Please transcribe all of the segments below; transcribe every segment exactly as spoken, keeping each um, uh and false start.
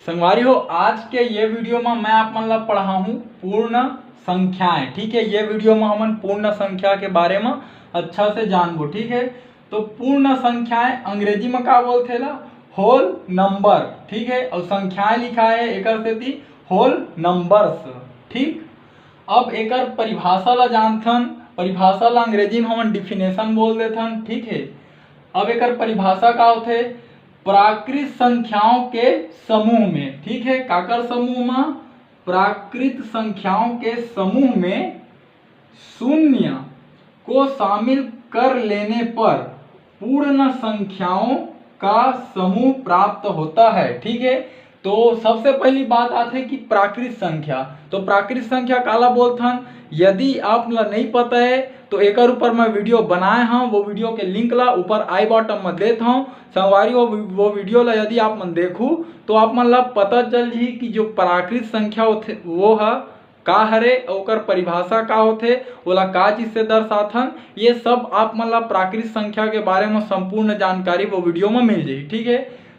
संगवारी हो, आज के ये वीडियो में मैं आप मन ला पढ़ाहूँ पूर्ण संख्याएं। ठीक है, ये वीडियो में हमन पूर्ण संख्या के बारे में अच्छा से जानबो। ठीक है, तो पूर्ण संख्याएं अंग्रेजी में का बोलथे ला? Whole number. ठीक है, और संख्याएं लिखा है एकर सेती होल नंबर्स। ठीक, अब एकर परिभाषा ला जानथन। परिभाषा ला अंग्रेजी में हमन डिफिनेशन बोल देथन। ठीक है, अब एकर परिभाषा का होथे? प्राकृत संख्याओं के समूह में, ठीक है, काकर समूह में? प्राकृत संख्याओं के समूह में शून्य को शामिल कर लेने पर पूर्ण संख्याओं का समूह प्राप्त होता है। ठीक है, तो सबसे पहली बात आथे कि प्राकृत संख्या। तो प्राकृत संख्या काला बोलथन? यदि आप ला नहीं पता है तो एकर ऊपर मैं वीडियो बनाए हूँ, वो वीडियो के लिंक ला ऊपर आई बॉटम में देत हूँ। संगवारी हो, वो वीडियो ला यदि आप मन देखू तो आप मन ला पता चल जही कि जो प्राकृत संख्या होथे वो ह का हरे, ओकर परिभाषा का होथे, ओला का चीज से दर्शाथन, ये सब आप मन ला प्राकृत संख्या के बारे में संपूर्ण जानकारी वो वीडियो में मिल जाही। ठीक है,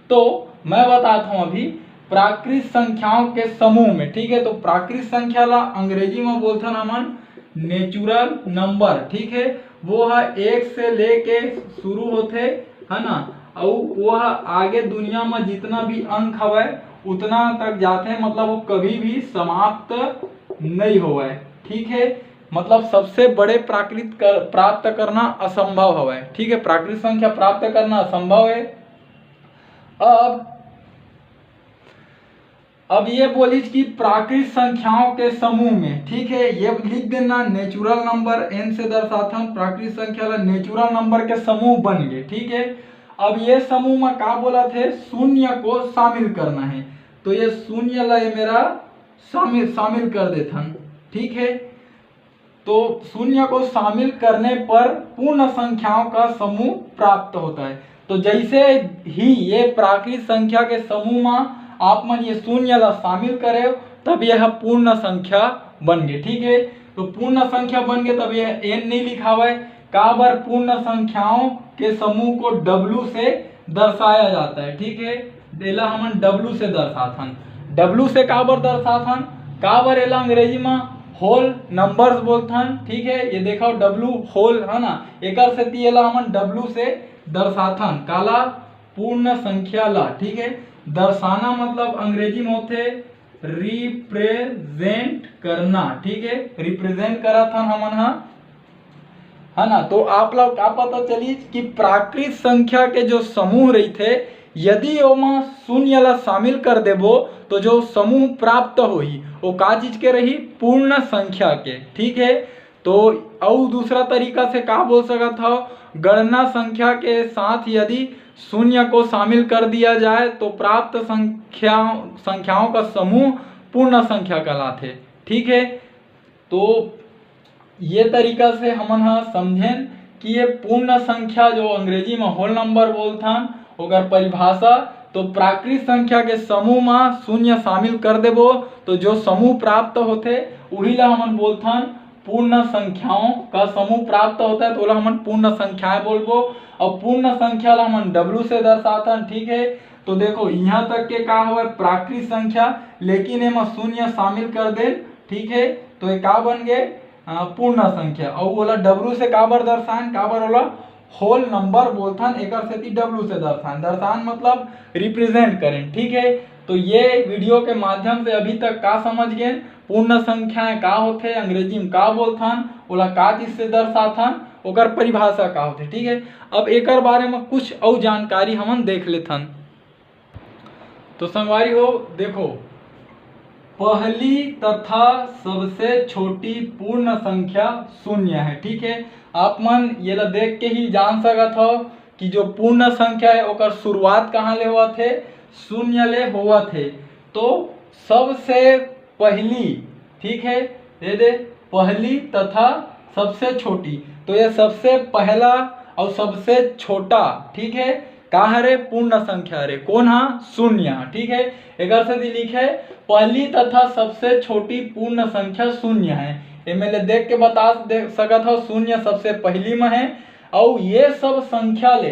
तो मैं बतात हूँ अभी प्राकृत संख्याओं के समूह में। ठीक है, तो प्राकृत संख्या ला अंग्रेजी में बोलथन हमन नेचुरल नंबर। ठीक है, वो ह एक से लेके शुरू होथे, है ना, अउ वो ह आगे दुनिया में जितना भी अंक हवय उतना तक जाथे, मतलब वो कभी भी समाप्त नहीं होवय। ठीक है, मतलब सबसे बड़े प्राकृत कर, प्राप्त करना असंभव हवय। ठीक है, प्राकृत संख्या प्राप्त करना असंभव है। अब अब ये बोलिस कि प्राकृत संख्याओं के समूह में, ठीक है, ये लिख देना, नेचुरल नंबर एन से दर्शाथन, प्राकृत संख्या ला नेचुरल नंबर के समूह बन गए। ठीक है, अब ये समूह में का बोलथे? शून्य को शामिल करना है, तो ये शून्य ला ये मेरा शामिल शामिल कर देथन। ठीक है, तो शून्य को शामिल करने पर पूर्ण संख्याओं का समूह प्राप्त होता है। तो जैसे ही ये प्राकृत संख्या के समूह में आप मन ये शून्य ला शामिल करे, तब यह पूर्ण संख्या बन गए। ठीक है, तो पूर्ण संख्या बन गए, तब यह एन नहीं लिखावे। काबर? पूर्ण संख्याओं के समूह को डब्ल्यू से दर्शाया जाता है। ठीक है, एला हमन डब्ल्यू से दर्शाथन। डब्ल्यू से काबर दर्शाथन? काबर एला अंग्रेजी में होल नंबर्स बोलथन। ठीक है, ये देखो डब्ल्यू होल है ना, एकर सेती एला हमन डब्ल्यू से दर्शाथन। काला? पूर्ण संख्या ला। ठीक है, दर्शाना मतलब अंग्रेजी में होथे रिप्रेजेंट करना। ठीक है, रिप्रेजेंट करत हन हमन हा, है ना। तो आप लोग का पता चली कि प्राकृत संख्या के जो समूह रहिथे, यदि ओमा शून्य ला शामिल कर देबो तो जो समूह प्राप्त होही वो का चीज के रही? पूर्ण संख्या के। ठीक है, तो अउ दूसरा तरीका से का बोल सकत हव? गणना संख्या के साथ यदि शून्य को शामिल कर दिया जाए तो प्राप्त संख्या संख्याओं का समूह पूर्ण संख्या कहलाथे। ठीक है, तो ये तरीका से हमन ह समझेन कि ये पूर्ण संख्या जो अंग्रेजी में होल नंबर बोलथन, ओकर परिभाषा, तो प्राकृत संख्या के समूह में शून्य शामिल कर देबो तो जो समूह प्राप्त होथे उही ला हमन बोलथन पूर्ण संख्याओं का समूह प्राप्त होता है, तो ओला हमन पूर्ण संख्याएं बोलबो। और पूर्ण संख्या ला हमन डब्ल्यू से दर्शाथन। ठीक है, तो देखो यहाँ तक के का हवय प्राकृत संख्या, लेकिन एमा शून्य शामिल कर देन। ठीक है, तो ये का बन गए? अ, पूर्ण संख्या। और ओला डब्ल्यू से काबर दर्शान, काबर ओला होल नंबर बोलथन, एकर सेती डब्ल्यू से दर्शान। दर्शान मतलब रिप्रेजेंट करें। ठीक है, तो ये वीडियो के माध्यम से अभी तक का समझ गए, पूर्ण संख्याएं का होथे, अंग्रेजी में का बोलथन, ओला का चीज से दर्शाथन, ओकर परिभाषा का होथे। ठीक है, अब एकर बारे में कुछ अउ जानकारी हमन देख लेथन। तो संगवारी हो, देखो, पहली तथा सबसे छोटी पूर्ण संख्या शून्य है। ठीक है, आप मन ये ला देख के ही जान सकत हो कि जो पूर्ण संख्या है ओकर शुरुआत कहाँ ले होवत हे? शून्य ले होवत हे। तो सबसे पहली, ठीक है, ये दे पहली तथा सबसे छोटी, तो ये सबसे पहला और सबसे छोटा, ठीक है, का हरे? पूर्ण संख्या हरे। कौन हा? शून्य। ठीक है, एकर से लिखे पहली तथा सबसे छोटी पूर्ण संख्या शून्य है। एमे ले देख के बता दे सकत हो, शून्य सबसे पहली में है और ये सब संख्या ले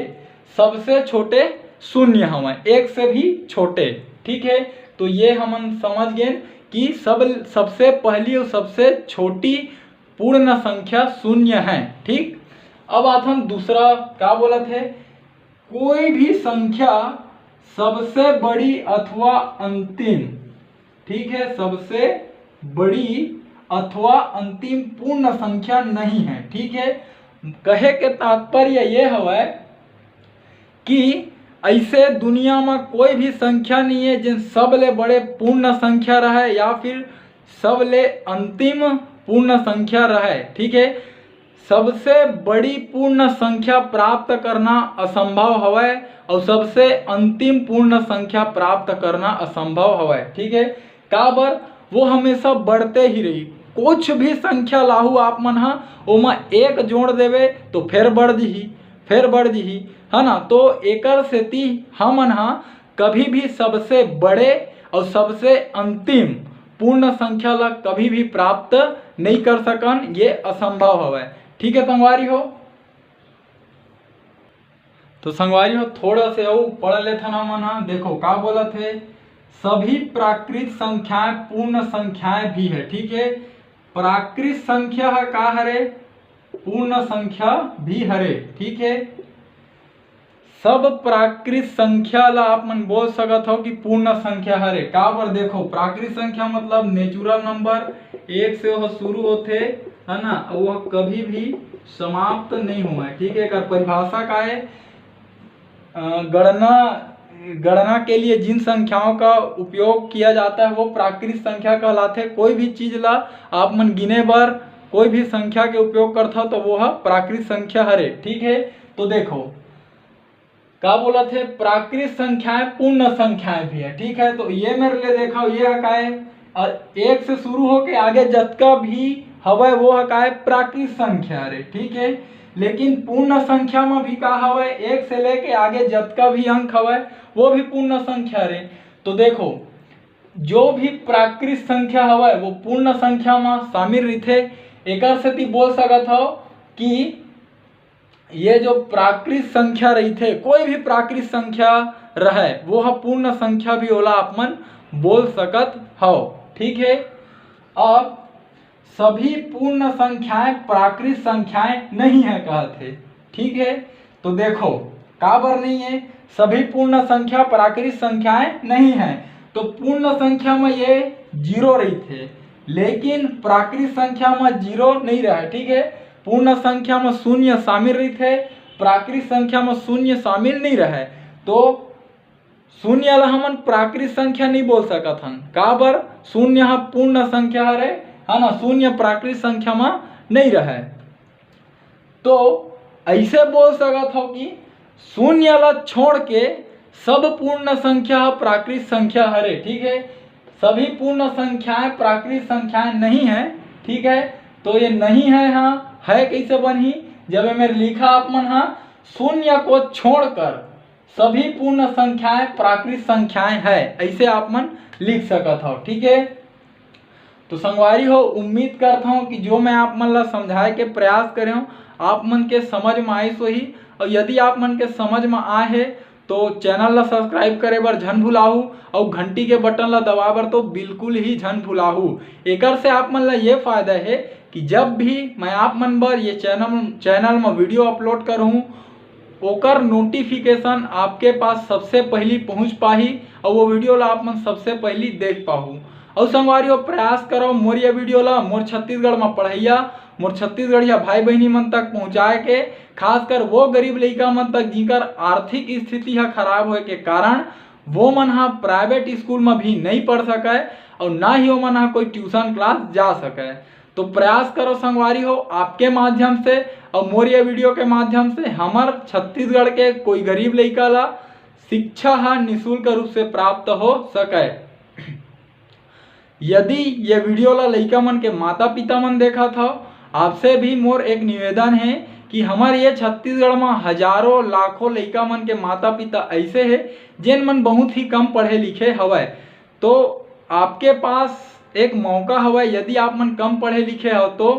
सबसे छोटे शून्य हवय, एक से भी छोटे। ठीक है, तो ये हमन समझ गेन कि सब, सबसे पहली और सबसे छोटी पूर्ण संख्या शून्य है। ठीक, अब आथन दूसरा, का बोलत हे, कोई भी संख्या सबसे बड़ी अथवा अंतिम, ठीक है, सबसे बड़ी अथवा अंतिम पूर्ण संख्या नहीं है। ठीक है, कहे के तात्पर्य ये हवय कि ऐसे दुनिया में कोई भी संख्या नहीं है जिन सब ले बड़े पूर्ण संख्या रहे या फिर सब ले अंतिम पूर्ण संख्या रहे। ठीक है, सबसे बड़ी पूर्ण संख्या प्राप्त करना असंभव हवय और सबसे अंतिम पूर्ण संख्या प्राप्त करना असंभव हवय। ठीक है, काबर, वो हमेशा बढ़ते ही रही। कुछ भी संख्या लाहू आप मन हा, ओमा एक जोड़ देवे तो फेर बढ़ जही, फेर बढ़ जही, है ना। तो एकर सेती हमन हा कभी भी सबसे बड़े और सबसे अंतिम पूर्ण संख्या ला कभी भी प्राप्त नहीं कर सकन, ये असंभव हवय। ठीक है संगवारी हो, तो संगवारी हो, थोड़ा से अउ पढ़ लेथन हमन हा। देखो का बोलत हे, सभी प्राकृत संख्याएं पूर्ण संख्याएं भी है। ठीक है, प्राकृत संख्या ह का हरे? पूर्ण संख्या भी हरे। ठीक है, सब प्राकृत संख्या ला आप मन बोल सकत हो कि पूर्ण संख्या हरे। काबर? देखो, प्राकृत संख्या मतलब नेचुरल नंबर, एक से वह शुरू होथे, है ना, वह कभी भी समाप्त नहीं हुआ है। ठीक है, एकर परिभाषा का है? अ, गणना, गणना के लिए जिन संख्याओं का उपयोग किया जाता है वो प्राकृत संख्या कहलाथे। कोई भी चीज ला आप मन गिने बर कोई भी संख्या के उपयोग करथव तो वो ह प्राकृत संख्या हरे। ठीक है, तो देखो का बोलत हे, प्राकृत संख्याएं पूर्ण संख्याएं भी है। ठीक है, तो ये मेरे लिए देखो, ये ह का है, और एक से शुरू होके आगे जतका भी हवय वो ह का है, प्राकृत संख्या हरे। ठीक है, लेकिन पूर्ण संख्या में भी का हवय, एक से लेके आगे जतका भी अंक हवय वो भी पूर्ण संख्या हरे। तो देखो, जो भी प्राकृत संख्या हवय वो पूर्ण संख्या में शामिल रहिथे। एकर सेती बोल सकत हव कि ये जो प्राकृत संख्या रहिथे, कोई भी प्राकृत संख्या रहय, वो ह पूर्ण संख्या भी ओला आप मन बोल सकत हव। ठीक है, अब सभी पूर्ण संख्याएं प्राकृत संख्याएं नहीं है कहत हे। ठीक है, तो देखो काबर नहीं है, सभी पूर्ण संख्या प्राकृत संख्याएं नहीं है। तो पूर्ण संख्या में ये जीरो रहिथे, लेकिन प्राकृत संख्या में जीरो नहीं रहे। ठीक है, पूर्ण संख्या में शून्य शामिल रहिथे, प्राकृत संख्या में शून्य शामिल नहीं रहे। तो शून्य ला हमन प्राकृत संख्या नहीं बोल सकत हन। काबर? शून्य ह पूर्ण संख्या हरे, है ना, शून्य प्राकृत संख्या में नहीं रहे। तो ऐसे बोल सकत हो कि शून्य ला छोड़ के सब पूर्ण संख्या ह प्राकृत संख्या हरे। ठीक है, सभी पूर्ण संख्याएं प्राकृत संख्याएं नहीं है। ठीक है, तो ये नहीं है, हाँ है कैसे बनही? जब ये मेरे लिखा आप मन हा, शून्य को छोड़कर सभी पूर्ण संख्याएं प्राकृत संख्याएं है, ऐसे आप मन लिख सकत हो। ठीक है, तो संगवारी हो, उम्मीद करता हूँ कि जो मैं आप मन ला समझाए के प्रयास करे हूँ, आप मन के समझ में आइस होही। और यदि आप मन के समझ में आए हे तो चैनल ला सब्सक्राइब करे बर झन भुलाहू और घंटी के बटन ला दबाए बर तो बिल्कुल ही झन भुलाहू। एकर से आप मन ला ये फायदा है कि जब भी मैं आप मन बर ये चैनल चैनल में वीडियो अपलोड करूँ, ओकर नोटिफिकेशन आपके पास सबसे पहली पहुँच पाही और वो वीडियो ला आप मन सबसे पहली देख पाहू। और संगवारी हो, प्रयास करो मोर ये वीडियो ला मोर छत्तीसगढ़ में पढ़ैया, मोर छत्तीसगढ़िया भाई बहनी मन तक पहुँचाए के, खासकर वो गरीब लइका मन तक जिनकर आर्थिक स्थिति ह खराब होए के कारण वो मन ह प्राइवेट स्कूल में भी नहीं पढ़ सके और ना ही वो मन ह कोई ट्यूशन क्लास जा सके। तो प्रयास करो संगवारी हो, आपके माध्यम से और मोर ये वीडियो के माध्यम से हमर छत्तीसगढ़ के कोई गरीब लइका ला शिक्षा ह निशुल्क रूप से प्राप्त हो सके। यदि ये वीडियो ला लइका मन के माता पिता मन देखत हव, आपसे भी मोर एक निवेदन है कि हमर ये छत्तीसगढ़ में हजारों लाखों लइका मन के माता पिता ऐसे है जेन मन बहुत ही कम पढ़े लिखे हवय। तो आपके पास एक मौका हवय, यदि आप मन कम पढ़े लिखे हव तो,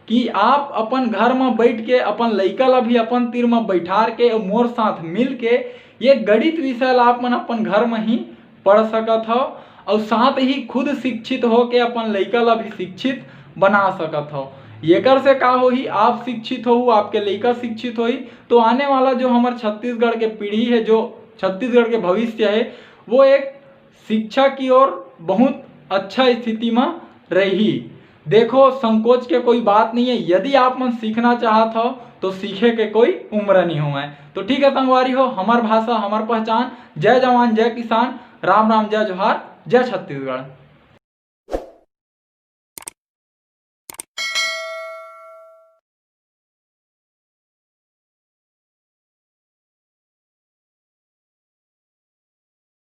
कि आप अपन घर में बैठ के अपन लइका ला भी अपन तीर में बैठार के मोर साथ मिल के ये गणित विषय ला आप मन अपन घर में ही पढ़ सकत हव अउ साथ ही खुद शिक्षित होके अपन लइका ला भी शिक्षित बना सकत हो। एकर से का होही, आप शिक्षित हो, आपके लइका शिक्षित होही, तो आने वाला जो हमर छत्तीसगढ़ के पीढ़ी है, जो छत्तीसगढ़ के भविष्य है, वो एक शिक्षा की ओर बहुत अच्छा स्थिति में रही। देखो, संकोच के कोई बात नहीं है, यदि आप मन सीखना चाहत हो तो सीखे के कोई उम्र नहीं होवय। तो ठीक है संगवारी हो, हमर भाषा हमर पहचान। जय जवान, जय किसान, राम राम, जय जोहार, जय छत्तीसगढ़।